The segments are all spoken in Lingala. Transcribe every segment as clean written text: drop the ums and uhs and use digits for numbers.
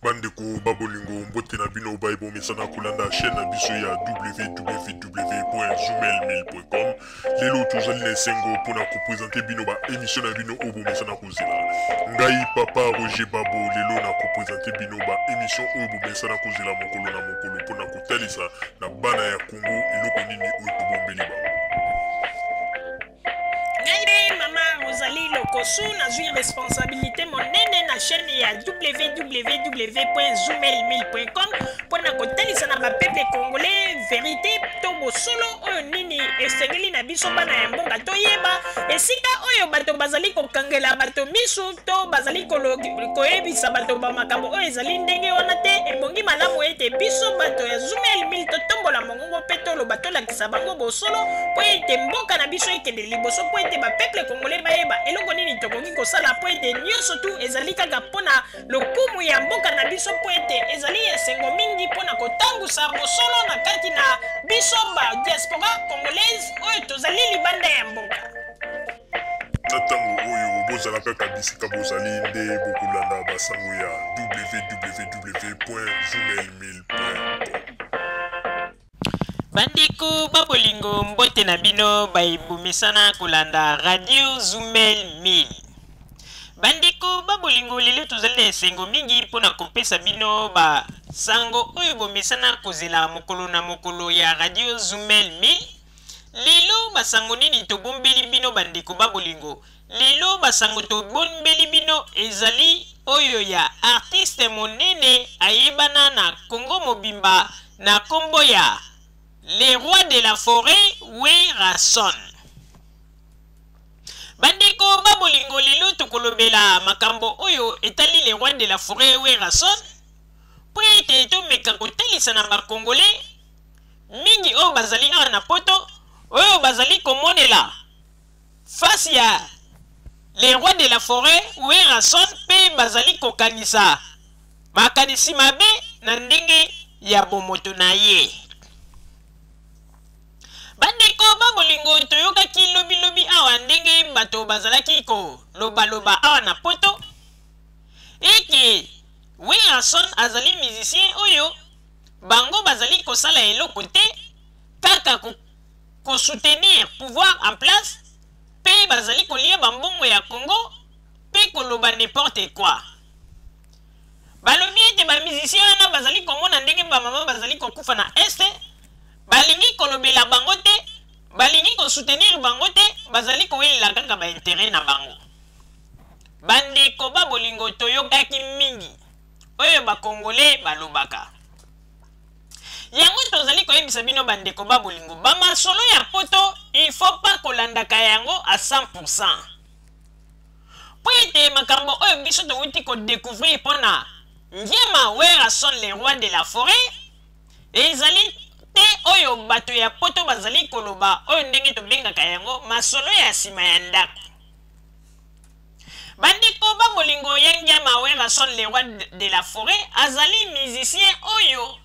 Bandeko ba bolingo, mbote na bino baye bomesana kolanda chaîne na biso ya www.zoomail1000.com. Lelo tozali na esengo mpona kopresente bino ba émission na bino oyo bomesana kozela. Ngai papa Roger Babo lelo na kopresente bino ba émission oyo bomesana kozela mokolo na mokolo mpona kotalisa na bana ya Congo eloko nini oyo tobombeli bango. Ngai nde mama Rosalie Lokosu, nazwi responsabilité monene na chaîne ya www.zoomail1000.com mpo na kotalisa na bapeuple congolais verité to bosolo oyo nini esengeli na biso bana ya mboka toyeba esika oyo bato bazali kokangela bato misu to bazali koyebisa bato ba makambo oyo ezali ndenge wana te. Ebongi malamu ete biso bato ya Zoomail 1000 totombola mongongo mpe toloba, tolakisa bango bosolo mpo ete mboka na biso ekende liboso, mpo ete bapeuple congolais bayeba eloko nini tokoki kosala, mpo ete nyonso tu ezali kaka mpo na lokumu ya mboka na biso, mpo ete ezali esengo mingi mpo na kotambusa bosolo na kati na biso ba diaspora congolaise oyo tozali libanda ya mboka. Na ntango oyo bozala kaka bisika bozali nde bokolanda basango ya www.zoomail1000.com. Bandeko ba bolingo, mbote na bino baebomesana kolanda radio Zumel 1000. Bandeko ba bolingo, lelo tozali na esengo mingi mpo na kopesa bino ba sango oyo bomesana kozela mokolo na mokolo ya radio Zumel 1000. Lelo basango nini tobombeli bino bandeko ba bolingo? Lelo basango tobombeli bino ezali oyo ya artiste monene ayebana na Congo mobimba na kombo ya Le Roi de la Foret Werrason. Bandeko ba bolingo, lelo tokolobela makambo oyo etali Le Roi de la Foret Werrason mpo ete tomeka kotalisa na ba Congolais mingi oyo bazali awa na poto oyo bazali komonela face ya Le Roi de la Foret Werrason mpe bazali kokanisa makanisi mabe na ndenge ya bomoto na ye. Bandeko ba bolingo, toyokaki lobilobi awa ndenge bato bazalaki kolobaloba awa na poto eke Werrason azali musicien oyo bango bazali kosala eloko te, kaka kosoutenir pouvoir en place mpe bazali kolia bambongo ya Congo mpe koloba n'importe quoi. Balobi ete bamusicien wana bazali komona ndenge bamama bazali kokufa na Est, balingi kolobela bango te, balingi kosoutenir bango te, bazali kowelela kaka bainteret na bango. Bandeko ba bolingo, toyokaki mingi oyo bakongole balobaka yango. Tozali koyebisa bino bandeko ba bolingo, bamasolo ya poto il faut pas kolandaka yango à 100%, mpo ete makambo oyo biso towuti kodécouvrir mpona Ngiama Werrason le roi de la forêt ezali te oyo bato ya poto bazali koloba, oyo ndenge tobengaka yango masolo ya nsima ya ndako. Bandeko ba bolingo, ya Ngiama Werrason le roi de la forêt azali musicien oyo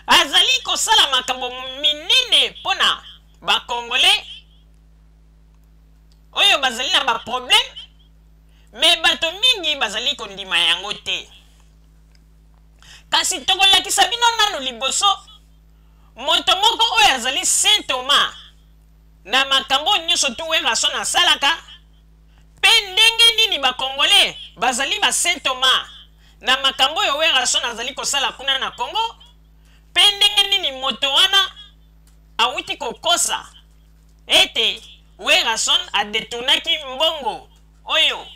azali kosala makambo minene mpona bakongolais oyo bazali na baproblème, me bato mingi bazali kondima yango te. Kasi tokolakisa bino nano liboso moto moko oyo azali Saint Thomas na makambo nyonso tu Werrason asalaka, mpe ndenge nini bakongole bazali ba Saint Thomas na makambo oyo Werrason azali kosala kuna na Congo, mpe ndenge nini moto wana awuti kokosa ete Werrason adetournaki mbongo oyo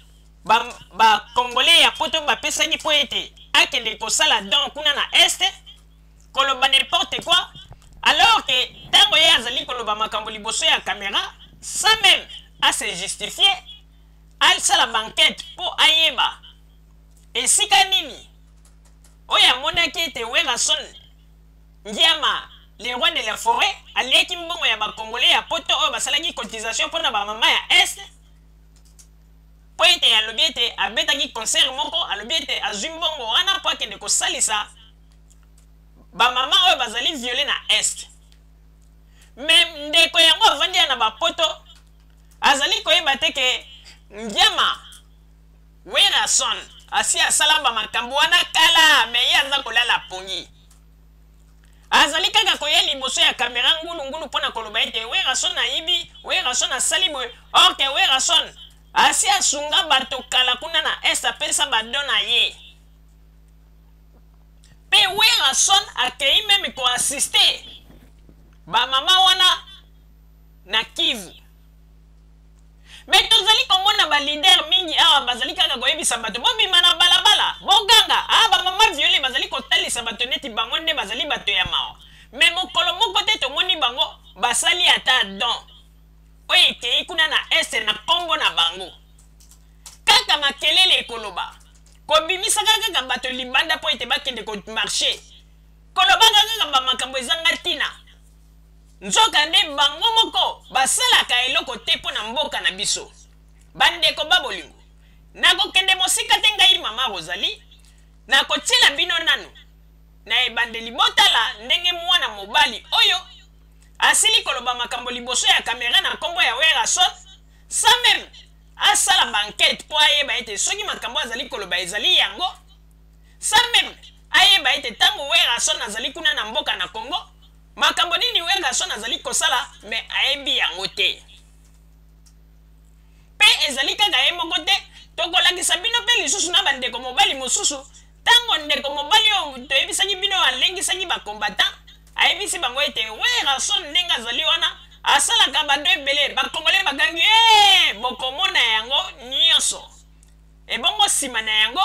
bakongole ba ya poto bapesaki mpo ete akende kosala don kuna na Est, koloba n'importe quoi, alors que ntango ye azali koloba makambo liboso ya caméra sans même a se justifier, asala banquete mpo ayeba esika nini oyo amonaki ete Werrason Ngiama le roi de la forêt aliaki mbongo ya bakongole ya poto oyo basalaki cotisation mpona bamama ya Est, mpo ete alobi ete abetaki concert moko, alobi ete azwi mbongo wana mpo akende kosalisa bamama oyo bazali viole na Est. Me ndeko yango avandi ya na bapoto azali koyeba te ke Ngiama Werrason Asi asala ba makambo wana kala, mais ye aza kolala pongi. Azali kaka koya liboso ya kamera ngulu ngulu mpo na koloba ete Werrason ayibi, Werrason asali boye, or que Werrason asi asunga bato kala kuna na Est, apesa ba don na ye. Mpe Werrason akei meme ko assister ba mama wana na Kivu. Mais tozali komona ba leader mingi awa bazali kaka koyebisa bato bobima na balabala, boganga, ah ba mama viole bazali kotalisa bato neti bango nde bazali bato ya mawa. Mais mokolo moko te tomoni bango basali ata don oyo ekei kuna na Est na kombo na bango. Kaka makelele ekoloba, kobimisaka kaka bato libanda mpo ete bakende ko marcher, kolobaka kaka ba makambo ezanga ntina. Nzokande bango moko basalaka eloko te mpo na mboka na biso. Bandeko ba bolingo, nakokende mosika te ngai mama Rosalie, nakotiela bino nanu na ebandeli botala ndenge mwana mobali oyo asili koloba makambo liboso ya kamera na nkombo ya Werrason sans meme asala ba enquete mpo ayeba ete soki makambo azali koloba ezali yango, sans meme ayeba ete ntango Werrason azali kuna na mboka na Congo Makambo nini Werrason azali kosala mais ayebi yango te. Pe ezali kaka ye moko te, tokolakisa bino pe lisusu na ba ndeko mobali mosusu, tango ndeko mobali oyo toyebisaki bino alengisaki ba combattants, ayebisi bango ete Werrason ndenge azali wana asalaka ba don ebele, ba congolais bagangi ee bokomona yango nionso. Ebongo sima na yango,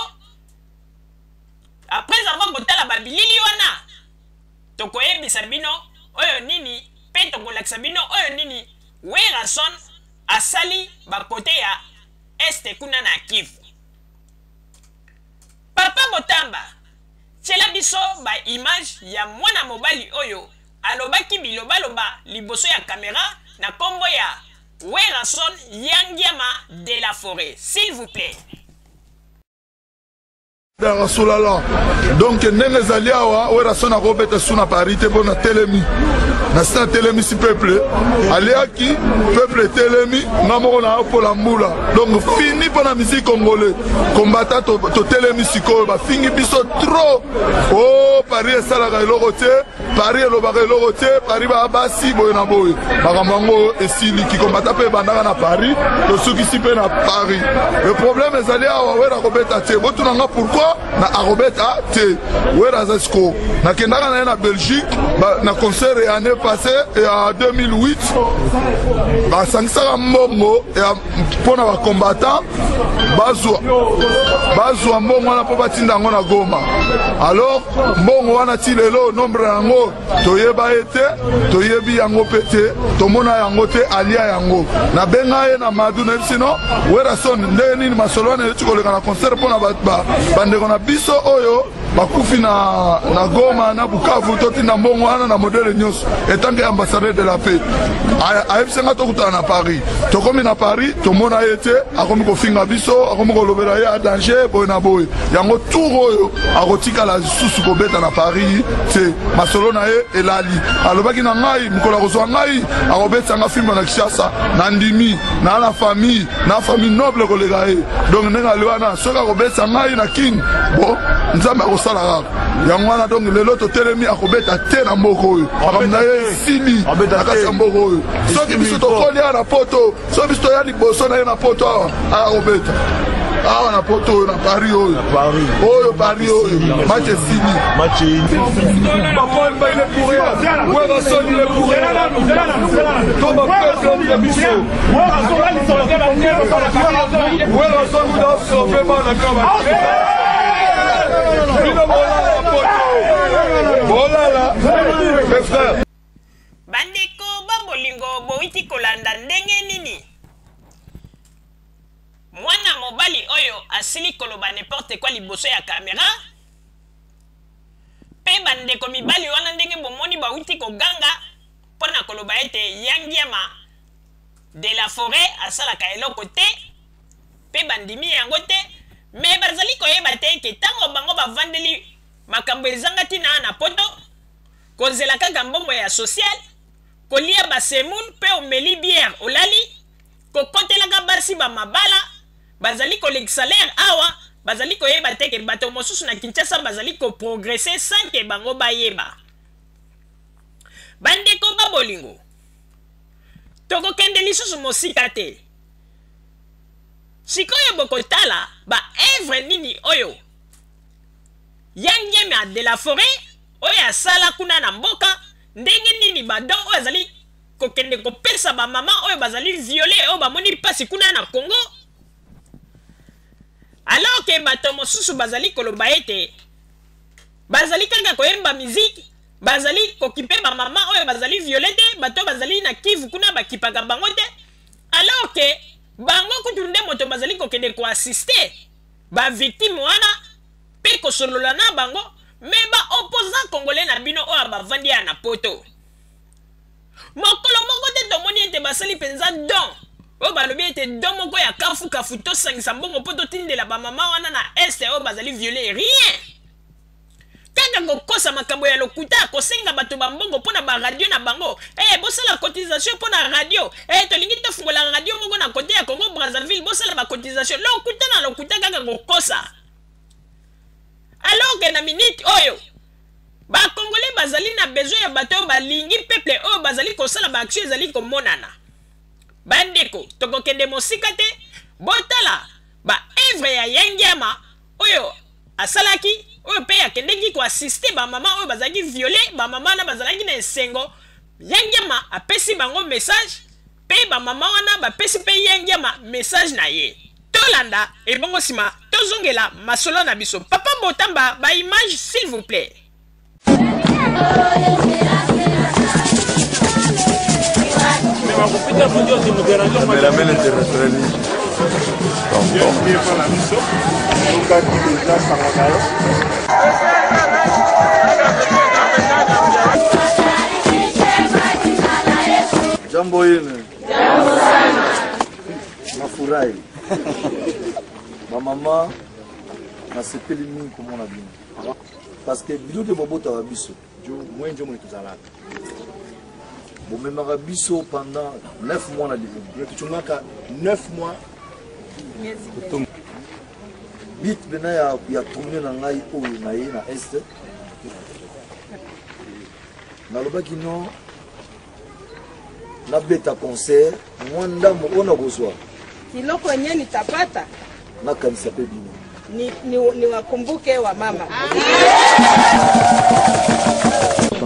après avoir kotala ba bilili wana, Tokoyebisa bino oyo nini pe tokolakisa bino oyo nini Werrason asali ba cote ya Est kuna na Kivu. Papa Botamba, tiela biso ba image ya mwana mobali oyo alobaki bilobaloba liboso ya camera na kombo ya Werrason Yangiama de la foret s'il vous plait. Ya Rasulallah. Donc ndenge ezali awa Werrason akobeta su na Paris te mpo na telemi na si natelemisi peuple aliaki peuple etelemi nga moko na apola mbula donc fini mpo na musique congolais kombata totelemi sikoyo bafingi biso trop o oh, Paris esalaka eloko te Paris elobaka eloko te, Paris ba basi boye na boye. Makambo yango esili kikombata mpe ebandaka na Paris, tosukisi mpe na Paris. Le problème ezali awa Wera akobeta te. Botuna nga pourquoi na akobeta te. Wera aza sikoyo. Nakendaka na ye na Belgique ba, na concert ya année passée ya 2008 basangisaka mbongo ya mpo na ba combattant bazwa bazwa mbongo wana mpo batinda yango na Goma. Alors mbongo wana ti lelo nombre na yango toyeba ye te, toyebi yango mpe te, tomona yango te, alia yango. Nabenga ye na Madu, nayebisi no Werrason, ndenge nini masolo wana euti koleka na concert mpo na bandeko na biso oyo bakufi na, na Goma na Bukavu, totinda mbongo wana na modele nyonso etanke ambassadeur de la paix. Ayebisi nga tokutana na Paris, tokomi na Paris tomona ye te, akomi kofinga biso, akomi kolobela ye a danger boye na boye. Yango tour oyo akotikala lisusu kobeta na Paris te, masolo na ye elali. Alobaki na ngai mokolo akozwa ngai akobetisa nga fimbo na Kinshasa, nandimi na na famille na famille noble koleka ye. Donc ndenge ali wana soki akobetisa ngai na Kin, bon Nzambe akosala kaka yango wana. Donc lelo totelemi, akobeta te na mboka oyo, makambo na ye esili na kati ya mboka oyo. Soki biso tokoli awa na poto, soki biso toya liboso na ye na poto awa, akobeta awa na poto oyo, na Paris oyo, oyo Paris oyo, match esili. Papa Wemba il est pour rien, Werrason il est pour rien, to ba peuple na biso. Werrason muda sauve bana kama bino bolala poto, bolala mes frères. Bandeko ba bolingo, bowiti kolanda ndenge nini mwana mobali oyo asili koloba n'importe quoi liboso ya camera, pe bandeko mibali wana ndenge bomoni bawuti koganga mpo na koloba ete Yangiama de la foret asalaka eloko te, pe bandimi yango te, mais bazali koyeba te ke tango bango bavandeli makambo ezanga tina na poto, kozela kaka mbongo ya social, kolia ba semoule pe omeli bière olali, kokotelaka basi ba mabala, bazali kolekisa l'heure awa. bazali koyeba te ke bato mosusu na Kinshasa bazali ko progresser sans ke bango bayeba. Bandeko ba bolingo, tokokende lisusu mosika te. Sikoyo bokotala ba œuvre nini oyo ya Ngiama de la Foret oyo asala kuna na mboka, ndenge nini ba don oyo azali kokende kopesa ba mama oyo bazali viole oyo bamoni mpasi kuna na Congo, alors ke bato mosusu bazali koloba ete bazali kaka koyemba miziki, bazali kokipe ba mama oyo bazali viole te, bato oyo bazali na Kivu kuna bakipaka bango te, alors ke bango kutu nde moto bazali kokende koassiste ba victime wana mpe kosolola na bango. Me ba opposant congolais na bino oyo bavandi ya na poto, mokolo moko te tomoni ete basali mpenza don oyo balobi ete don moko ya kafukafu, tosangisa mbongo mpo totindela bamama wana na este oyo bazali viole. Rien, kaka kokosa makambo ya lokuta, kosenga bato bambongo mpo na baradio na bango. Bosala cotisation mpo na radio, tolingi tofungola radio moko na kote ya Congo Brazzaville, bosala bacotisation. Lokuta na lokuta, kaka kokosa, alors ke na minute oyo bakongolais bazali na besoin ya bato oyo balingi peuple, oyo bazali kosala baaction ezali komonana. Bandeko, tokokende mosika te, botala baœuvre ya Yangiama oyo asalaki, oyo mpe akendeki koassiste bamama oyo bazalaki viole. Bamama wana bazalaki na esengo. Yangiama apesi bango message, mpe bamama wana bapesi mpe Yangiama message na ye. Tolanda, ebongo nsima tozongela masolo na biso. Papa Botamba, baimage s'il vous plaît. Cameraman internationaliste. Jambo yenu. Jambo sana. Nafurahi. Bamama, nasepeli mingi komona bino. Parce que bino nde bobotaka biso. Mwenjo mwe tozalaka. Bomemaka biso pendant 9 mois na libumu. Tuchungaka 9 mois. Bit pena ya tournée na ngai oyo na ye na Est. Nalobaki non, nabeta concert mwa ndambo oyo nakozwa. Kiloko yenye nitapata nakanisa mpe bino. Ni wakumbuke wa mama.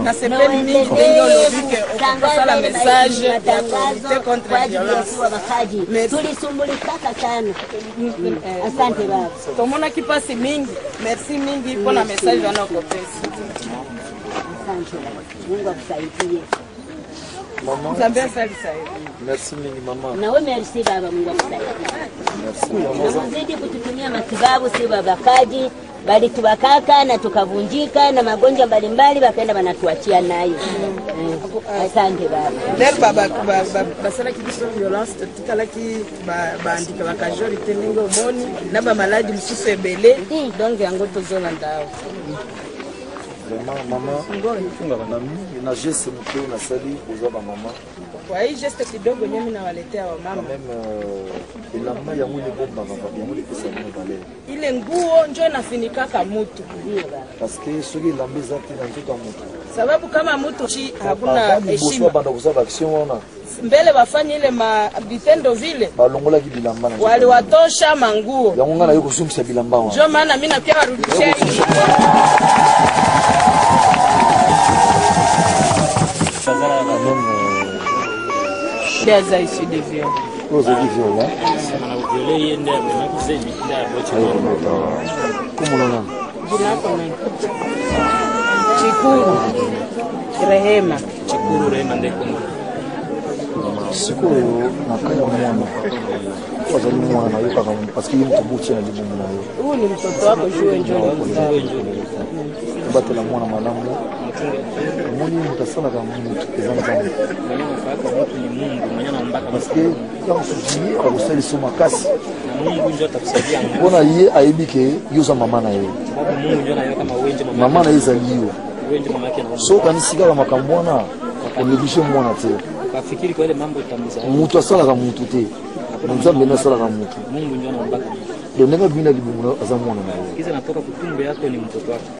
Nasepeli mingi ndenge olobi ke okosala message ya lutte contre violence. Wabakaji tulisumbulikaka sana. Asante baba. Tomonaki mpasi mingi. Merci mingi mpona message wana okopesa. Asante baba. Mungu akusaidie. Mama, Nzambe asalisa ye. Merci mingi mama. Nawe merci baba, Mungu akusaidie. Merci mama. Na muzidi kututumia matibabu, si babakaji balitubakaka na tukavunjika na magonjwa mbalimbali, bakaenda banatuachia nayo. Asante baba. Lelo basalaki biso violence, totikalaki bandika bakajori te ndenge omoni na bamaladi mosusu ebele, donc yango tozolanda awa. Vraiment mama, na mingi na geste moke oyo nasali, kozwa bamama. Kwa hii geste kidogo yenye mimi nawaletea wamama, quand même elamba yango elebombaka bato, yango lepesa bino valeur. Ile nguo njo inafinikaka mutu. Ndio baba. Parce que soki elamba eza te na nzoto ya moto, sababu kama mutu chi hakuna avant liboso heshima. babanda kosala baaction wana, Mbele wafanye ile ma vitendo vile, balongolaki bilamba na nzoto. Waliwatosha manguo. Yango ngai naye kozongisa bilamba wana. Njo maana mi nakia warudishia hii. Quand même Nde aza issu de viol. Oyo ozalaki viol? Viole ye nde amemaki zemi nde aboti. Komona nani? Jina lako nani? Chikuru Rehema. Chikuru Rehema nde kombo. Sikoyo na kai ya mwana oyo azali mwana, nayokaka parce que ye moto botia na libumu na yo. Huyu ni mtoto wako, jue njo ni mzaa. Obatela mwana malamu. Omoni, moto asalaka motu eza Nzambe. Mwenye anafaka mtu ni Mungu, mwenye anaumbaka. Parce que ntango mosusu ye akosalisa makasi. Na Mungu ndio atakusaidia nguvu. Mpona ye ayebi ke yo oza mama na ye. Sababu Mungu ndio anayua kama wewe ndio mama. Mama na ye ezali yo. Wewe ndio mama yake na So okanisi kaka makambo wana, onéglige mwana te. Ukafikiri kwa ile mambo itamzaa. Moto asalaka motu te, Nzambe nde asalaka motu. Mungu ndio anaumbaka mtu. Donc ndenge abimi na libumu na yo aza mwana na yo. Kiza natoka kutumbo yako ni mtoto wako.